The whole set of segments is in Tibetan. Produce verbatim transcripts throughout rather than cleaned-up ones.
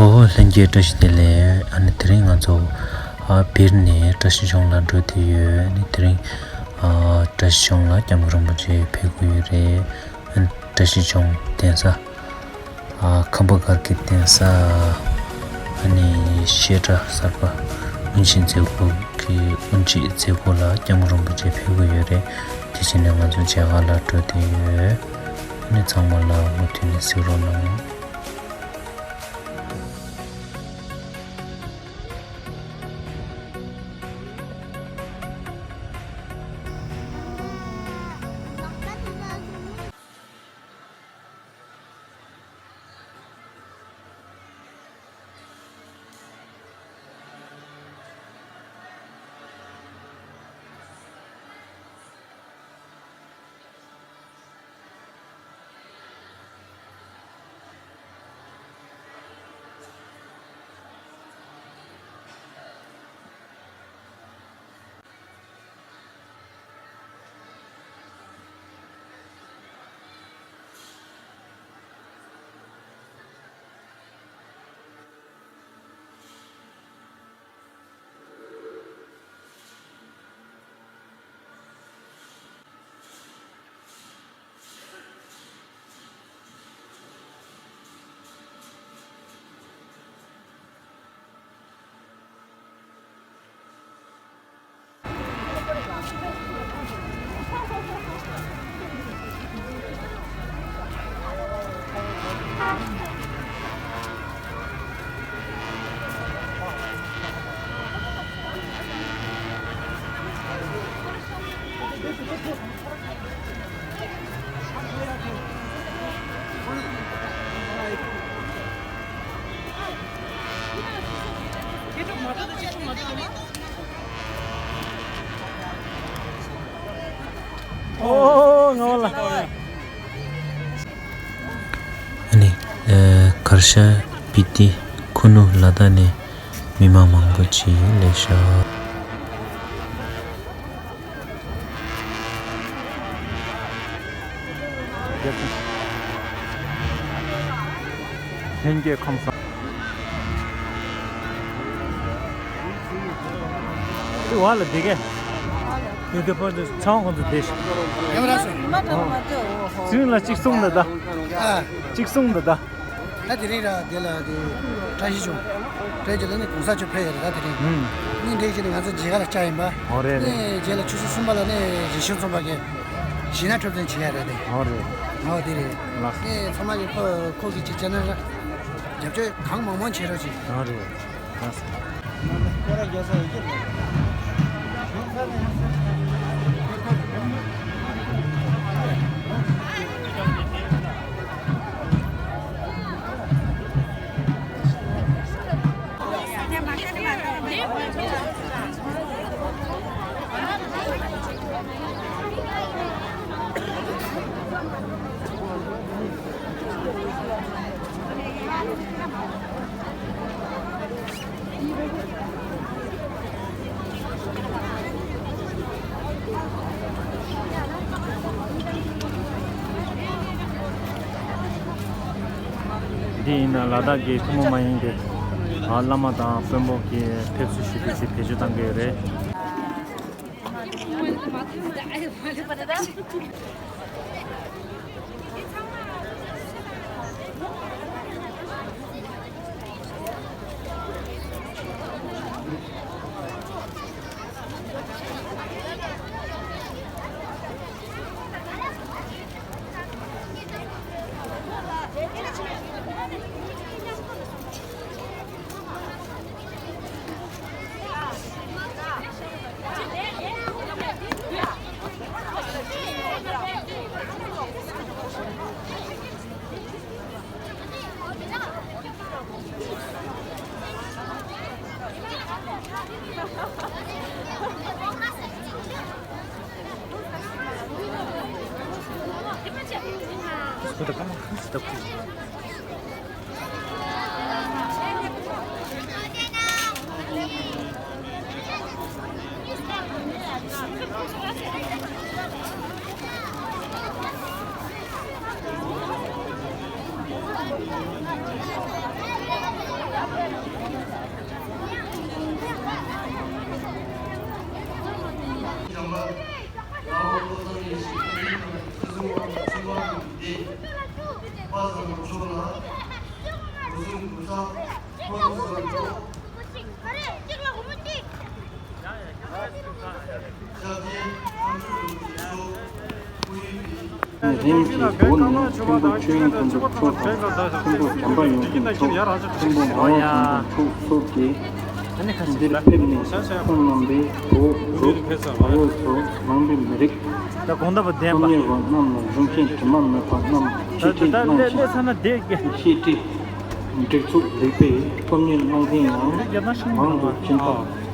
ཨོ་ལྷན་རྒྱས་བཀྲ་ཤིས་བདེ་ལེགས། ཨ་ནི་དེ་རིང་ང་ཚོ་ཨ་སྦིར་ནས་བཀྲ་ཤིས་ལྗོངས་ལ་འགྲོ་བསྡད་ཡོད། ཨ་ནི་དེ་རིང་ཨ་བཀྲ་ཤིས་ལྗོངས་ལ་སྐྱབས་མགོན་རིན་པོ་ཆེ་ཕེབས་ཀྱི་ཡོད་རེད། ཨ་ནི་བཀྲ་ཤིས་ལྗོངས་གདན་ས་ཨ་ཁམས་པ་སྒར་གྱི་གདན་ས་ཨ་ནི་བཤད་གྲྭ་གསར་པ་དབུ་འབྱེད་མཛད་སྒོ་གི་དབུ་འབྱེད་མཛད་སྒོ་ལ་སྐྱབས་མགོན་རིན་པོ་ཆེ་ཕེབས་ཀྱི་ཡོད་རེད། དེ་བྱས་ནས་ང་ཚོ་མཇལ་ཁ་ལ་འགྲོ་བསྡད་ཡོད། ཨ་ནི་ཚང་མ་ལ་མུ་མཐུད་ནས་གཟིགས་རོགས་གནང་། ཨོ་ང་ལ། ཨ་ནི་གར་ཤ་སྤི་ཏི་ཁུ་ནུ་ལ་དྭགས་ནས་མི་མང་མང་པོ་ཅིག་སླེབས་ཤག་ལྷན་རྒྱས་ཁམས་བཟང་། དེ་བ་ལ་བསྡད་གས། དེ་དེ་པར་དུ་ཚང་ཁོང་ཚོ་བསྡད་ཤག་ཡང་ར་སོང་། ཚུན་ལ་གཅིག་གསུངས་ད་ད། ཨ། གཅིག་གསུངས་ད་ད། ད་དེ་རིང་ར་དེ་ལ་དེ་བཀྲ་ཤིས་ཆུང་། བཀྲ་ཤིས་ལ་ནི་གོང་ས་མཆོག་ཕེབས་ཡོད་རེད་ད་དེ་རིང་། ཨུམ། གཉིས་འདྲེས་ཀྱི་ནི་ང་ཚོ་མཇལ་ཁ་ལ་བཅར་ཡིན་པ། ཨོ་རེད་རེད། ནི་རྗེས་ལ་ཆུ་ཚོད་གསུམ་པ་ལ་ནི་རིག་གཞུང་རྩོམ་པ་གི་གཞས་སྣ་འཁྲབ་སྟོན་བྱེད་ཡ་རེད་དེ། ཨོ་རེད། ཨོ་དེ་རེད། ལགས། ནི་ཚང་མ་གི་ཁོ་ཁོ་གི་ཅིག་ཅེ་ནལ་ར་རྒྱབ་སྐྱོར་གང་མང་མང་བྱེད་རོགས་གྱིས། ཨོ་རེད། འདི་ཡིན་ན་ལ་དྭགས་ཀྱི་ཐུན་མོང་མ་ཡིན་པའི་ཨ་བླ་མ་དང་དཔོན་པོ་གིས་ཕེབས་བསུ་ཞུ་རྒྱུ་ཞིག་བེད་སྤྱོད་བཏང་གི་ཡོད་རེད། རིམ་གྱིས་སྒོ་ནས་མཁན་པོ་ཆོས་དབྱིངས་དཀོན་མཆོག་མཆོག་དང་། མཁན་པོ་བྱམས་པ་ཡོངས་ཀྱི་མཆོག། མཁན་པོ་ངག་དབང་ཆོས་དཀོན་མཆོག་སོགས་ཀྱིས་འདིར་ཕེབས་ནས་ཁོང་རྣམ་པའི་བུ་གྲོགས་བུ་བུ་སོགས་ནང་པའི་མི་རིགས། ད་གོང་ལྟ་བུ་བདེན་པ། སློབ་གཉེར་བ་རྣམས་ལ་གཞུང་ཆེན་དྲི་མ་མེད་པ་རྣམས་ད་འཆད་ཁྲིད་ད་གནང་ལས་ལས་ཞིང་། ས་ན་བསྡད་ཀྱི། བཤད་ཁྲིད་སྒྲིག་འཛུགས་ལེགས་པས་སློབ་གཉེར་གནང་མཁན་ཡང་མང་དུ་ཕྱིན་པ།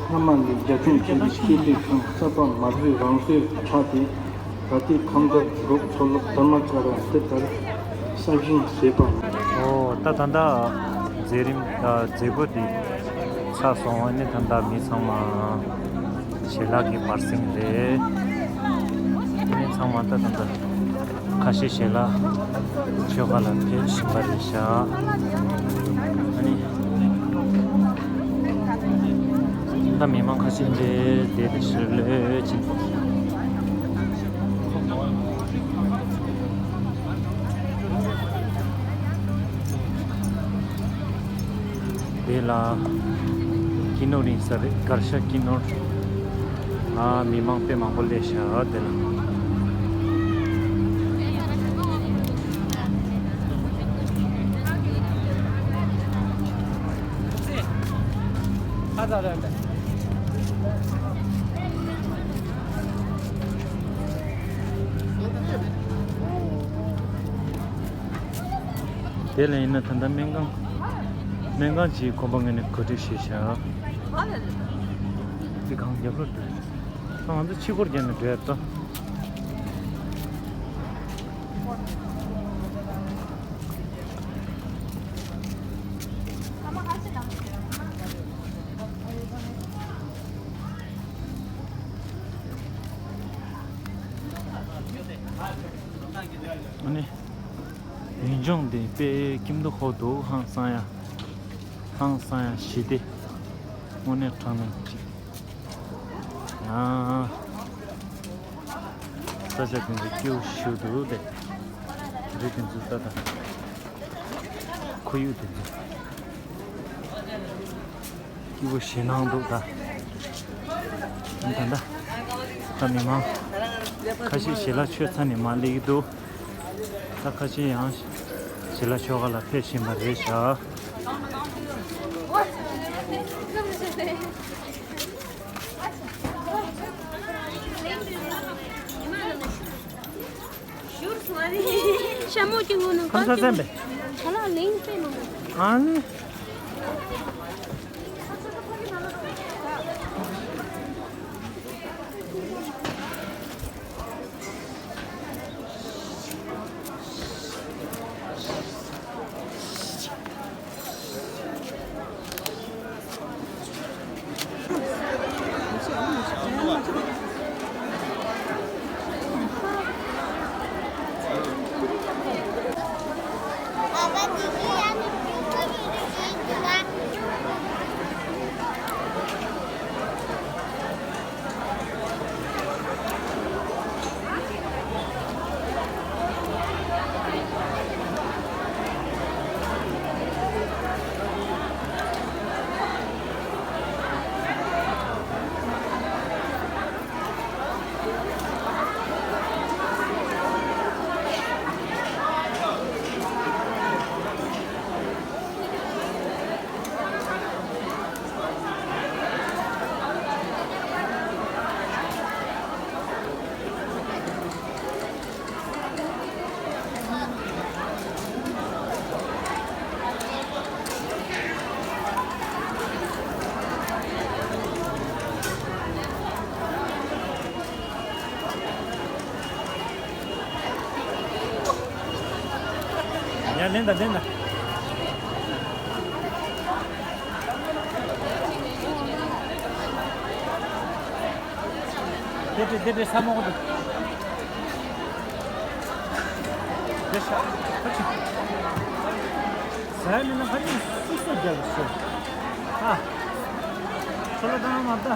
སྔ་མ་ལས་རྒྱ་ཁྱོན་ཆེ་བའི་བཤད་ཁྲིད་ཁང་གསར་པ་མ་བཟོས་རང་བཟོས་ཆགས་ཏེ། ད་ལྟའི་ཁམས་དྭགས་འབྲུག་མཚོ་ལྷོ་དར་མ་ཀ་ར་འདི་ལྟར་གསར་བཞེངས་བྱས་པ། ཨོ་ད་ད་ལྟ་མཛད་རིམ་མཛད་སྒོ་འདི་ཚར་སོང་བ་ནི། ད་ལྟ་མི་ཚང་མ་ཞལ་ལག་གི་བར་གསེང་རེད། མི་ཚང་མ་ད་ད་ལྟ་ཁ་ཤས་ཞལ་ལག་མཆོད་ཁང་ལ་ཕེབས་བཞིན་པ་རེད་ཤག་ཨ་ནི། ད་མི་མང་ཁ་ཤས་འདིར་བསྡད་དེ་ཞལ་ལག་ཕྱིན། དེ་ལ་ཀི་ནོར་ཡིན་ས་རེད། གར་ཤ་ཀི་ནོར། ཨ་མི་མང་དཔེ་མང་པོ་སླེབས་ཤག་དེ་ལ། དེ་ལ་ཡིན་ན་ད་ལྟ་སྨན་ཁང་། སྨན་ཁང་གཅིག་ཁོམ་པ་ངོས་ནས་གོ་སྒྲིག་བྱས་ཤག་དེ་གང་རྒྱབ་ལོགས་འགྲོ། ང་ཚོ་ཕྱི་སྐོར་རྒྱབ་ནས་འགྲོ་ཡ་ད། ཨ་ནི། ཡུལ་ལྗོངས་འདི་དཔེ་སྐྱིད་མདོག་ཁ་པོ་འདུག་ཧང་སང་ཡ། ཧང་སང་ཡ་ཞི་བདེ། དངོས་གནས་དྲང་གནས་ཅིག་ཨ། ས་ཆ་དེ་ཚོ་སྐྱིད་པོ་ཞེ་པོ་འདུག་སྟེ། རི་དེ་ཚོ་ལྟ་དང་། ཁོར་ཡུག་དེ་ཚོ། སྐྱིད་པོ་ཞེད་སྣང་འདུག་ད། ད་ད། ད་མི་མང་ཁ་ཤས་ཞལ་ལག་མཆོད་ཚར་ནས་མར་སླེབས་ཀྱི་འདུག་ད་ཁ་ཤས་ཡང་ཞལ་ལག་མཆོད་ག་ལ་ཕེབས་བཞིན་པ་རེད་ཤག་ཤ་མོ་གཅིག་ངོ་ནང་ཁ་ས་སེམས་པས། ཁ་ལག་ལིང་པས་མ་མོ། ཨ་ནི། ཡ་ལེན་ད་ལེན་ད། དེ་དེ་དེ་དེ་ས་མོ་གོ་དེ། དེ་ཤ་ཁ་ཆུ། ཟ་ཡ་མིན་ན་ཕ་ཉིན་སུ་སུ་རྒྱག་གི་ཤོག་ཨ། ཁྲོ་ལོ་དང་མ་ད།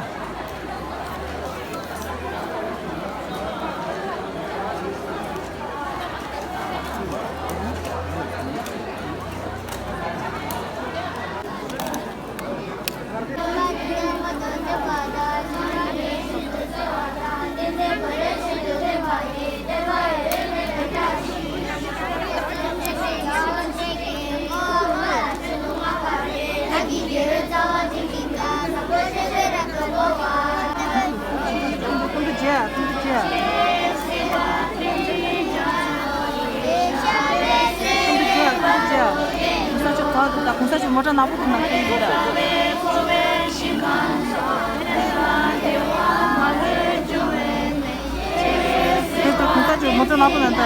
གོང་ས་མཆོག་མོ་ཊ་ནག་པོ་དེ་ནང་བསྡད་ཡོད་ད། དེ་ད་གོང་ས་མཆོག་མོ་ཊ་ནག་པོ་ནང་ད།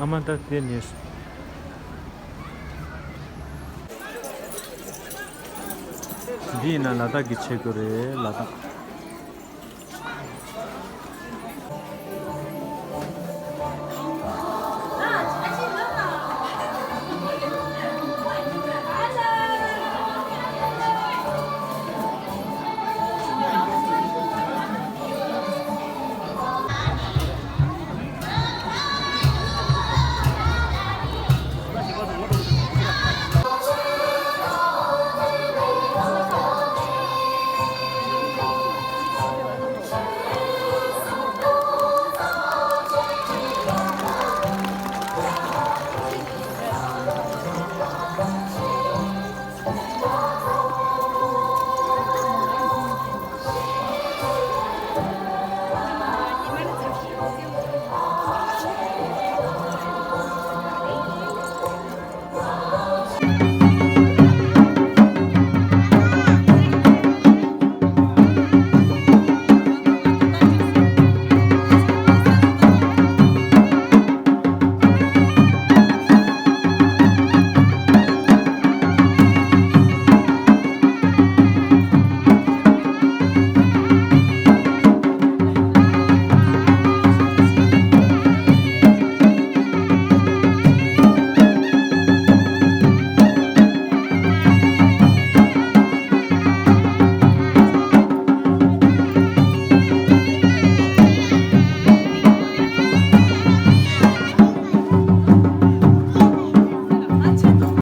ཨ་མ་ད་དེ་ནས། འདི་ཡིན་ན་ལ་དྭགས་ཀྱི་ཆས་གོས་རེད། ལ་དྭགས།